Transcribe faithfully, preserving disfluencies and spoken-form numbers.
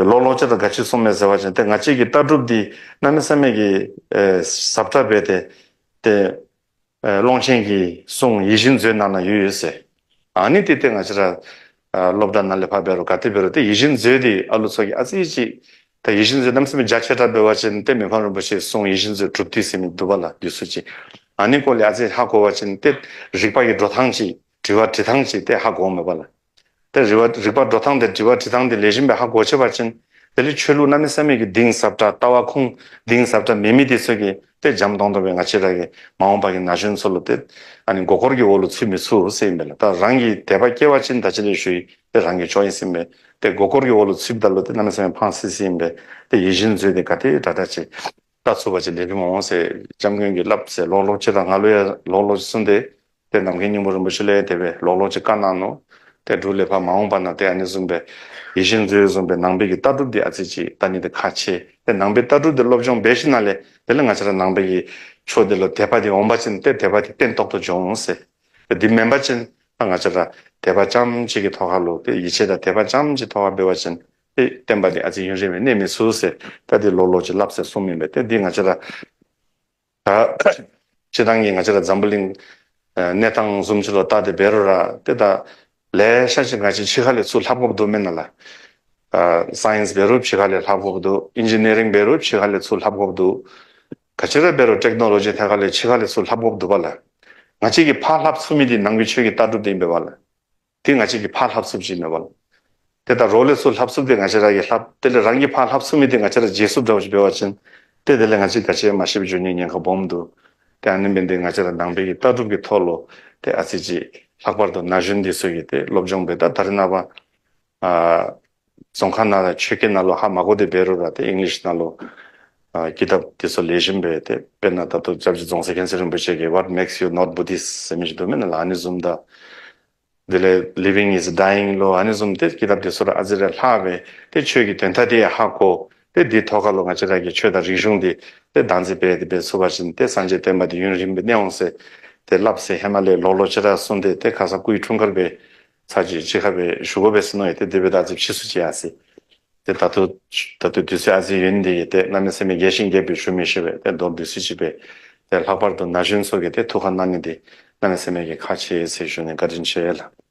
ལོག་ལོག་ཅི་དང་ག་ཅི་གསུངས་མེད་ཟེར་བ་ཅིན་དེ་ང་བཅས་ཀྱི་ལྟ་གྲུབ་འདི་གནམ་མེད་ས་མེད་ཀྱི་ཟབ་དྲགས་འབད་དེ་དེ། ཀློང་ཆེན་གྱི་གསུང་ཡིད་བཞིན་མཛོད་ནང་ན་ཡོད་ཡོད་ཟེར། ཨ་ནི་དེ་དེ་ང་བཅས་ར་སློབ་གྲྭ་ནང་ལས་ཕར་འབད་རུང་ག་དེ་འབད་རུང་དེ་ཡིད་བཞིན་མཛོད་དེ་ཨ་ལུ་ཚོ་གིས་ཨ་ཙི་ཅིག་ད་ཡིད་བཞིན་མཛོད་གནམ་མེད་ས་མེད་རྒྱ་ཆེ་དྲགས་འབད་བ་ཅིན་དེ་མི་ཕམ་རིན་པོ་ཆེའི་གསུང་ཡིད་བཞིན་མཛོད་གྲུབ་མཐའ་ཟེར་མི་འདུག་པ་ལགས། དེ་ཚུ་ཅིག་ཨ་ནི་སྐོར་ལས་ཨ་ཙི་ཧ་གོ་བ་ཅིན་དེ་རིག་པ་གི་འགྲོ་སྟངས་ཅིག་དྲི་བ་དྲི་སྟངས་ཅིག་དེ་ཧ་གོ་འོང་མས་པ་ལགས། དེ་རིག་པ་རིག་པ་འགྲོ་སྟངས་དེ་དྲི་བ་དྲི་སྟངས་དེ་ལེགས་ཤོམ་སྦེ་ཧ་གོ་ཆི་བ་ཅིན་དེ་ལས་ཆོས་ལུགས་གནམ་མེད་ས་མེད་ཀྱི་གཏིང་ཟབ་དྲགས་ལྟ་བ་ཁུངས་གཏིང་ཟབ་དྲགས་མེད་མི་དེ་ཚུ་གིས་དེ་འཇམ་ཏོང་ཏོ་སྦེ་ང་བཅས་ར་གི་མ་འོངས་པ་གི་ན་གཞོན་ཚུ་ལུ་དེ་ཨ་ནི་མགོ་སྐོར་གྱི་འོག་ལུ་ཚུད་མི་ཚུགས་ཟེར་ཨིན་པས་ལགས། ད་རང་གི་དད་པ་སྐྱེ་བ་ཅིན་ད་ཅི་ལས་ཞུ་ཡི་དེ་རང་གི་ཕྱོགས་ཨིན་ཟེར་ཨིན་པས། དེ་མགོ་སྐོར་གྱི་འོག་ལུ་ཚུདཔ་ད་ལུ་དེ་གནམ་མེད་ས་མེད་ཕངས་སི་སི་ཨིན་པས། དེ་ཡིད་བཞིན་མཛོད་དེ་ག་དེ་དྲག་དྲག་ཅིག་ལྟ་ཚུགས་པ་ཅིན་ལེགས་ཤོམ་འོང་ཟེར་སྐྱབས་མགོན་གྱིས་སླབ་ཟེར་ལོག་ལོག་ཅི་དང་ང་ལུ་ཡང་ལོག་ལོག་ཅིག་གསུངས་ཏེ། དེ་ནམ་མཁའི་སྙིང་པོ་རིན་པོ་ཆེ་ལས་དེ་སྦེ་ལོག་ལོག་ཅིག་བཀའ་གནང་ནུག། དེ་འབྲུག་ལས་ཕར་མ་འོངས་པ་ན་དེ་ཨ་ནི་བཟུམ་སྦེ་ཡིད་བཞིན་མཛོད་བཟུམ་སྦེ་ནང་པའི་གི་ལྟ་གྲུབ་དེ་ཨ་ཙི་ཅིག་ལྟ་ནི་དེ་ཁག་ཆེ། དེ་ནང་པའི་ལྟ་གྲུབ་དེ་སློབ་སྦྱོང་འབད་ཞིནམ་ལས་དེ་ལས་ང་བཅས་ར་ནང་པའི་གི་ཆོས་དེ་ལུ་དད་པ་དེ་འོང་པ་ཅིན་དེ་དད་པ་དེ་བརྟན་ཏོག་ཏོ་འགྱོ་འོང་ཟེར། དེ་དེ་མེན་པ་ཅིན་ད་ང་བཅས་ར་དད་པ་རྐྱངམ་ཅིག་གི་ཐོག་ཁར་ལུ་དེ་ཡིད་ཆེས་དང་དད་པ་རྐྱངམ་ཅིག་ཐོག་ཁར་འབད་བ་ཅིན་དེ་བསྟན་པ་དེ་ཨ་ཙི་ཡུན་རིང་སྦེ་གནས་མི་ཚུགས་ཟེར་ད་དེ་ལོག་ལོག་ཅིག་སླབ་ཟེར་གསུངམ་ཨིན་པས། དེ་དེ་ང་བཅས་ར་ད་སྤྱིར་བཏང་གི་ང་བཅས་ར་འཛམ་བུ་གླིང་ཨ་གནས་སྟངས་བཟུམ་ཅིག་ལུ་བལྟ་སྟེ་འབད་རུང་ར་དེ་ད་ལེ་ཤ་ཅིག་ང་བཅས་ཕྱི་ཁ་ལས་ཚུར་ལྷབ་དགོཔ་འདུག་མེན་ན་ལགས། ཨ་སའེནསི་འབད་རུང་ཕྱི་ཁ་ལས་ལྷབ་དགོཔ་འདུག། ཨིན་ཇི་ནི་ཡ་རིང་འབད་རུང་ཕྱི་ཁ་ལས་ཚུར་ལྷབ་དགོཔ་འདུག། ག་ཅི་ར་འབད་རུང་ཊེག་ནོ་ལོ་ཇི་ཐད་ཁ་ལས་ཕྱི་ཁ་ལས་ཚུར་ལྷབ་དགོཔ་འདུག་པ་ལགས། ང་བཅས་ཀྱིས་ཕར་ལྷབ་ཚུགས་མི་དེ་ནང་པའི་ཆོས་ཀྱི་ལྟ་གྲུབ་དེ་ཨིན་པས་པ་ལགས། དེ་ང་བཅས་ཀྱིས་ཕར་ལྷབ་ཚུགསཔ་ཅིག་མེད་པ་ལགས། དེ་ད་རོགས་ལས་ཚུར་ལྷབ་ཚུགསཔ་དེ་ང་བཅས་ར་གིས་ལྷབ། དེ་ལས་རང་གིས་ཕར་ལྷབ་ཚུགས་མི་དེ་ང་བཅས་ར་བརྗེད་ཚུགསཔ་འདྲཝ་ཅིག་འབད་བ་ཅིན་དེ་དེ་ལས་ང་བཅས་ག་ཅི་མ་ཤེསཔ་འགྱོ་ནིའི་ཉེན་ཁ་སྦོམ་འདུག། དེ་ཨ་ནི་མེན་ཏེ་ང་བཅས་ར་ནང་པའི་གི་ལྟ་གྲུབ་ཀྱི་ཐོག་ལུ་དེ་ཨ་ཙི་ཅིག་ལྷག་པར་དུ་ན་གཞོན་འདི་ཚུ་གིས་དེ་སློབ་སྦྱོང་འབད། ད་ད་རེས་ནངས་པ་ཨ་རྫོང་ཁ་ནང་ལས་ཆོས་སྐད་ནང་ལུ་ཧ་མ་གོ་སྟེ་འབད་རུང་ར་དེ་ཨིང་ལིཤ་ནང་ལུ་ཨ་ཀི་ཏབ་དེ་ཚུ་ལེགས་ཤོམ་སྦེ་དེ་དཔེར་ན་ད་ལྟོ་སྐྱབས་རྗེ་རྫོང་གསར་མཁྱེན་བརྩེ་རིན་པོ་ཆེ་གིས་What makes you not Buddhist ཟེར་མི་ཅིག་འདུག་མེན་ན་ལགས། ཨ་ནི་བཟུམ་དང་དེ་ལས་Living is Dying ལོ་ཨ་ནི་བཟུམ་དེ་ཀི་ཏབ་དེ་ཚུ་ར་ཨ་ཙི་རེ་ལྷག་སྦེ་དེ་ཆོས་ཀྱི་དོན་དག་དེ་ཡང་ཧ་གོ། དེ་དེ་ཐོག་ཁ་ལུ་ང་བཅས་ར་གི་ཆོས་དང་རིག་གཞུང་དེ་དེ་བདག་འཛིན་འབད་དེ་འབད་ཚུགས་པ་ཅིན་དེ་སངས་རྒྱས་བསྟན་པ་དེ་ཡུན་རིང་སྦེ་གནས་འོང་ཟེར་དེ་སླབ་ཟེར་ཧེ་མ་ལས་ལོག་ལོག་ཅིག་ར་གསུངས་ཏེ་དེ་ཁ་ས་སྐུའི་འཁྲུངས་སྐར་སྦེ་ཚར་གཅིག་ཅིག་ཁར་སྦེ་ཞུ་དགོ་པས་ཟེར་མནོ་ཡི། དེ་དེ་སྦེ་ད་ཅི་ཕྱིས་སུ་ཅིག་ཡར་སོང་། དེ་ད་ལྟོ་ད་ལྟོ་དུས་ཚོད་ཨ་ཙི་ཡོད་ནི་དེ་གིས་དེ་གནམ་མེད་ས་མེད་རྒྱས་ཤིང་རྒྱས་པའི་ཞུ་མི་ཤེས་པས། དེ་མདོར་བསྡུས་ཤིག་ཅིག་སྦེ་དེ་ལྷག་པར་དུ་ན་གཞོན་ཚུ་གིས་དེ་ཐུགས་ཁར་གནང་ནི་དེ་གནམ་མེད་ས་མེད་ཀྱི་ཁག་ཆེ་ཟེར་ཞུ་ནི། བཀའ་དྲིན་ཆེ་ལགས།